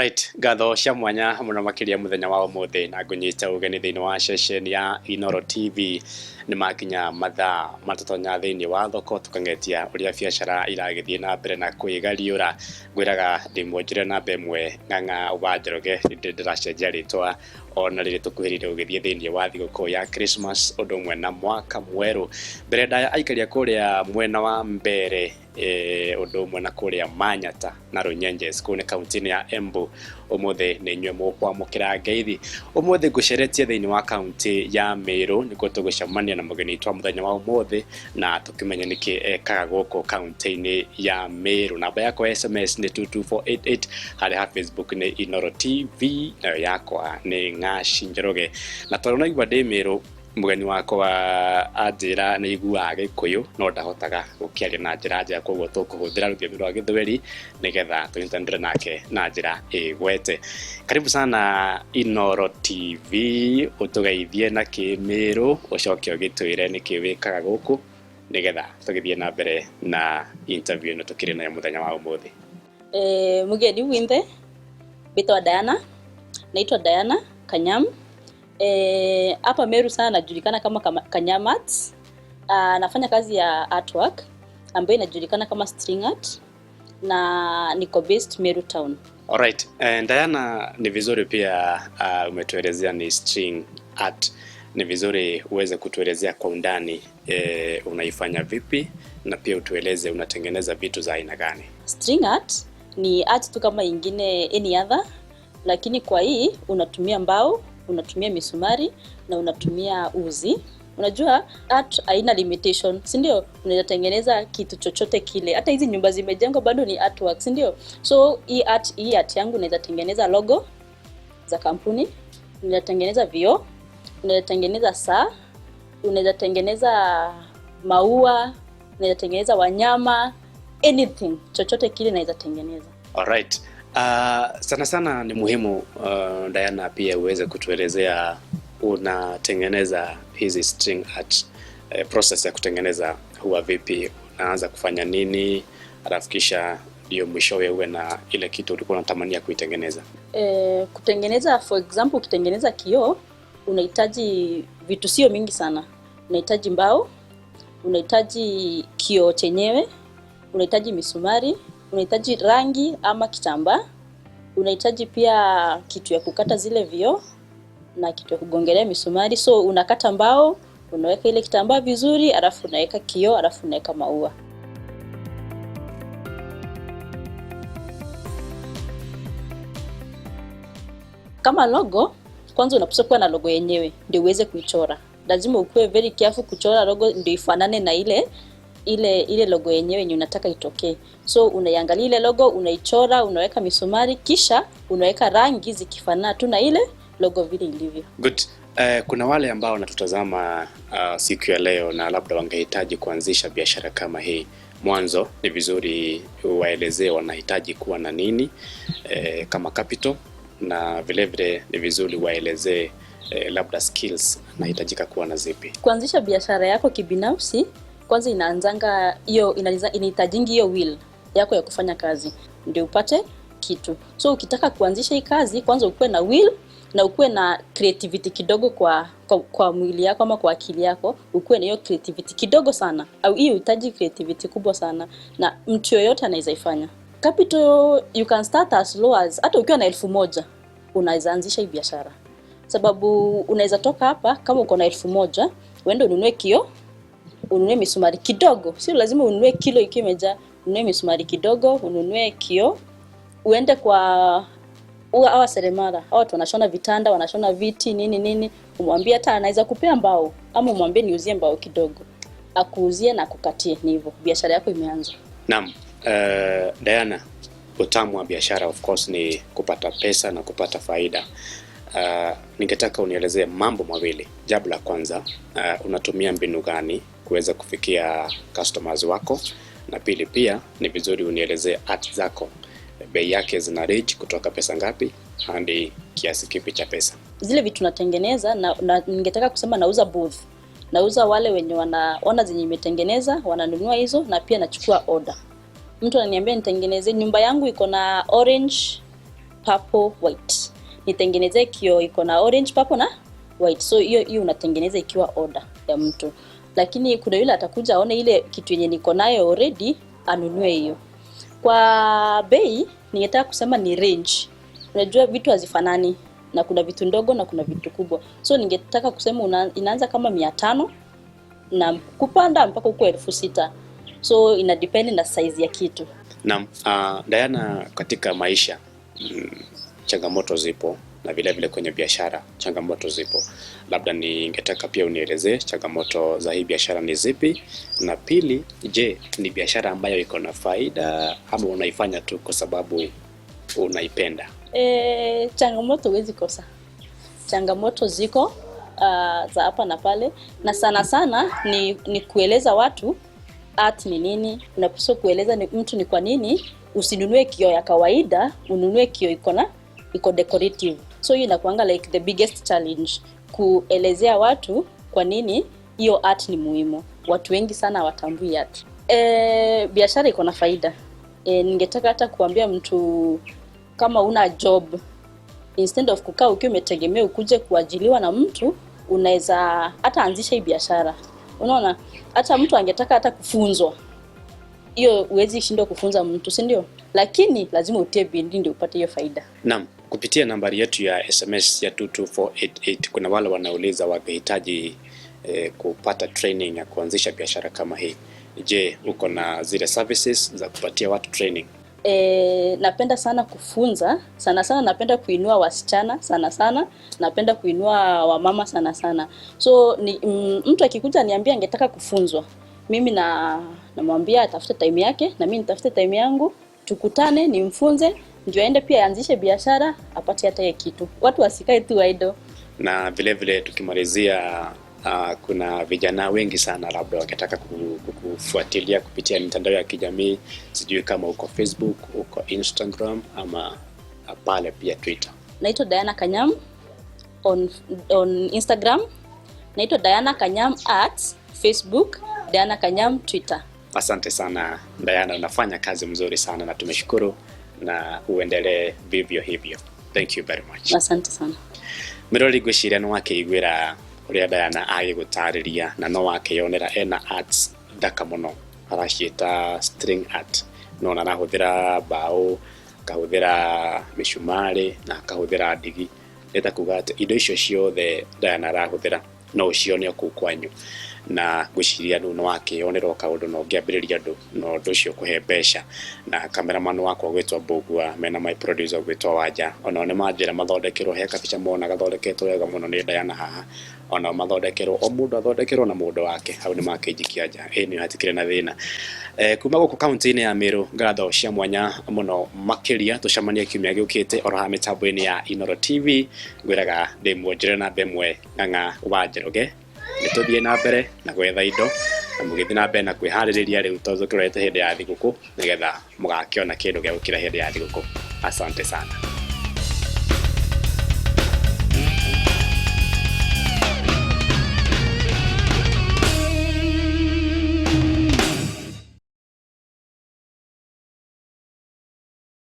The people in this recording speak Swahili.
Alright, ngatho cia mwanya muno makiria muthenya wa umuthi na ngunyita ugeni thiini wa ceceni ya Inooro TV. Nĩ makinya mathaa matatonya thiini wa thoko tukang'etia uria biacara iragithie na mbere na kwigariura. Ngwiraga ndi mwonjore namba ĩmwe Ng'ang'a wa Njoroge, ndĩracenjia rĩtwa ona rĩrĩ tũkuhĩrĩirie gũgĩthiĩ thĩinĩ wa thigũkũ ya Christmas ũndũ ũmwe na mwaka mwerũ. Mbere ndaya aikaria kũrĩa mwena wa Mbere, ũndũ ũmwe na kũrĩa Manyata na Runyenjes kũu nĩ kaunti-inĩ ya Embu. Ũmũthĩ nĩ inyuĩ mũkwamũkĩra ngeithi. Ũmũthĩ ngũceretie thĩinĩ wa kaunti ya Meru nĩkuo tũgũcemania na mũgeni witũ wa mũthenya wa ũmũthĩ na tũkĩmenye nĩkĩ ekaga gũkũ kaunti-inĩ ya Meru. Namba yakwa ya SMS nĩ 22488, harĩa ha Facebook nĩ Inooro TV, nayo yakwa nĩ Ng'aci Njoroge. Na tondũ naigua ndĩ Meru, mũgeni wakwa anjĩra nĩ aiguaga Gĩkũyũ no ndahotaga gũkĩaria na njĩra njega, koguo tũkũhũthĩra rũthiomi rwa Gĩthweri nĩgetha tũnyitanĩre nake na njĩra ĩgwete. Karibu sana Inooro TV, ũtũgeithie na Kĩmĩrũ, ũcoke ũgĩtwĩre nĩkĩ wĩkaga gũkũ nĩgetha tũgĩthiĩ na mbere na interview ĩno tũkĩrĩ nayo mũthenya wa ũmũthĩ. Mugeni winthe, mbitwa Diana, naitwa Diana Kanyam. Hapa Meru sana najulikana kama Kanyam Arts. Nafanya kazi ya artwork ambayo inajulikana kama string art na niko based Meru town. Alright, Diana, ni vizuri pia umetuelezea ni string art. Ni vizuri uweze kutuelezea kwa undani, unaifanya vipi na pia utueleze unatengeneza vitu za aina gani. String art ni art tu kama ingine any other, lakini kwa hii unatumia mbao, unatumia misumari na unatumia uzi. Unajua art haina limitation, si ndio? Unaweza tengeneza kitu chochote kile. Hata hizi nyumba zimejengwa bado ni artwork, si ndio? So hii art yangu unaweza tengeneza logo za kampuni, unaweza tengeneza vioo, unaweza tengeneza saa, unaweza tengeneza maua, unaweza tengeneza wanyama, anything, chochote kile naweza tengeneza. Alright. Sana sana ni muhimu, Diana, pia uweze kutuelezea unatengeneza hizi string art, process ya kutengeneza huwa vipi, unaanza kufanya nini, alafu kisha ndio mwishowe uwe na ile kitu ulikuwa unatamania kuitengeneza. Kutengeneza, for example, ukitengeneza kioo unahitaji vitu sio mingi sana. Unahitaji mbao, unahitaji kioo chenyewe, unahitaji misumari, unahitaji rangi ama kitambaa, unahitaji pia kitu ya kukata zile vioo na kitu ya kugongelea misumari. So unakata mbao, unaweka ile kitambaa vizuri, alafu unaweka kioo, alafu unaweka maua. Kama logo, kwanza unapaswa kuwa na logo yenyewe ndio uweze kuichora. Lazima ukuwe very careful kuchora logo ndio ifanane na ile logo yenyewe yenye unataka itokee. So unaiangalia ile logo, unaichora, unaweka misumari, kisha unaweka rangi zikifanana tu na ile logo vile ilivyo. Good. Kuna wale ambao wanatutazama siku ya leo na labda wangehitaji kuanzisha biashara kama hii. Mwanzo ni vizuri waelezee wanahitaji kuwa na nini, kama capital, na vile vile ni vizuri waelezee, labda skills anahitajika kuwa na zipi. Kuanzisha biashara yako kibinafsi, kwanza inaanzanga hiyo, inahitajingi hiyo will yako ya kufanya kazi ndio upate kitu. So ukitaka kuanzisha hii kazi, kwanza ukuwe na will na ukuwe na creativity kidogo kwa mwili yako ama kwa akili yako, ukuwe na hiyo creativity kidogo sana. Au hiyo uhitaji creativity kubwa sana, na mtu yoyote anaweza ifanya. Capital you can start as low as, hata ukiwa na 1,000 unaweza anzisha hii biashara. Sababu unaweza toka hapa kama uko na 1,000, uende ununue kioo, ununue misumari kidogo, sio lazima ununue kilo ikiwa imejaa, ununue misumari kidogo, ununue kioo, uende kwa hawa seremala, hawa watu wanashona vitanda, wanashona viti, nini nini, umwambie hata anaweza kupea mbao ama umwambie niuzie mbao kidogo, akuuzie na akukatie. Ni hivyo, biashara yako imeanza. Naam, Diana, utamu wa biashara of course ni kupata pesa na kupata faida. Ningetaka unielezee mambo mawili. Jambo la kwanza, unatumia mbinu gani kuweza kufikia customers wako, na pili pia ni vizuri unielezee art zako, bei yake zina range kutoka pesa ngapi hadi kiasi kipi cha pesa. Zile vitu natengeneza na ningetaka kusema nauza both. Nauza wale wenye wanaona zenye imetengeneza, wananunua hizo, na pia nachukua order. Mtu ananiambia nitengeneze nyumba yangu iko na orange purple, white, nitengenezee kioo iko na orange, purple na white. So hiyo hiyo unatengeneza ikiwa order ya mtu, lakini kuna yule atakuja aone ile kitu yenye niko nayo already anunue hiyo. Kwa bei ningetaka kusema ni range. Unajua vitu hazifanani na kuna vitu ndogo na kuna vitu kubwa, so ningetaka kusema inaanza kama 500 na kupanda mpaka huko 6,000, so ina depend na size ya kitu. Naam, Diana, katika maisha changamoto zipo na vile vile kwenye biashara changamoto zipo. Labda ningetaka pia unielezee changamoto za hii biashara ni zipi, na pili, je, ni biashara ambayo iko na faida ama unaifanya tu kwa sababu unaipenda? Changamoto huwezi kosa. Changamoto ziko za hapa na pale, na sana sana ni kueleza watu art ni nini. Unapaswa kueleza ni mtu ni kwa nini usinunue kioo ya kawaida, ununue kioo iko decorative. So hiyo inakuanga like the biggest challenge, kuelezea watu kwa nini hiyo art ni muhimu. Watu wengi sana hawatambui art. Biashara iko na faida. Ningetaka hata kuambia mtu kama una job, instead of kukaa ukiwa umetegemea ukuje kuajiliwa na mtu, unaweza hata anzisha hii biashara. Unaona, hata mtu angetaka hata kufunzwa hiyo, huwezi shindwa kufunza mtu, si ndio? Lakini lazima utie bidii ndio upate hiyo faida. Naam, kupitia nambari yetu ya SMS ya 22488 kuna wale wanauliza wakihitaji kupata training ya kuanzisha biashara kama hii. Je, uko na zile services za kupatia watu training? Napenda sana kufunza sana sana, napenda kuinua wasichana sana sana, napenda kuinua wamama sana sana. So ni, mtu akikuja niambia angetaka kufunzwa, mimi na namwambia atafute time yake na mimi nitafute time yangu, tukutane nimfunze, ndio aende pia aanzishe biashara apate hata hiyo kitu. Watu wasikae tu idle. Na vile vile tukimalizia, kuna vijana wengi sana labda wakitaka kukufuatilia kupitia mitandao ya kijamii, sijui kama uko Facebook, uko Instagram ama pale pia Twitter. Naitwa Diana Kanyam on Instagram, naitwa Diana Kanyam at Facebook, Diana Kanyam Twitter. Asante sana Diana, unafanya kazi mzuri sana na tumeshukuru, na uendelee vivyo hivyo. Thank you very much. Asante sana. Mirori, ngwĩciria nĩ wakĩiguĩra ũrĩa Diana agĩgũtarĩria na no wakĩyonera ena arts thaka mũno, araciĩta string art, no na arahũthĩra mbaũ, akahũthĩra mĩcumarĩ na akahũthĩra ndigi. Nĩ ta kuga atĩ indo icio ciothe Diana arahũthĩra no ũcione o kũu kwanyu, na ngwĩciria rĩu nĩ wakĩyonera o kaũndũ na ũngĩambĩrĩria ũndũ na ũndũ ũcio ũkũhe mbeca. Na cameraman wakwa ũgwĩtwo Mbũgua mena my producer ũgwĩtwo Wanja, onao nĩ manjĩra mathondekerwo he kabica mona gathondeketwo wega mũno nĩ Diana haha, onao mathondekerwo, o mũndũ athondekerwo na mũndũ wake, hau nĩ makĩnjikia nja ĩ nĩ hatikĩrĩ na thĩna. Kuma gũkũ kaunti-inĩ ya Meru, ngatho cia mwanya mũno makĩria, tũcemanie kiumia gĩũkĩte oro haha mĩtambo-inĩ ya Inooro TV. Ngwĩraga ndĩ muonjore namba ĩmwe Ng'ang'a wa Njoroge. Nĩ tũthiĩ na mbere na gwetha indo na mũgĩthiĩ na mbere na kwĩharĩrĩria rĩu tondũ tũrorete hĩndĩ ya thigũkũ, nĩgetha mũgakĩona kĩndũ gĩa gũkĩra hĩndĩ ya thigũkũ. Asante sana.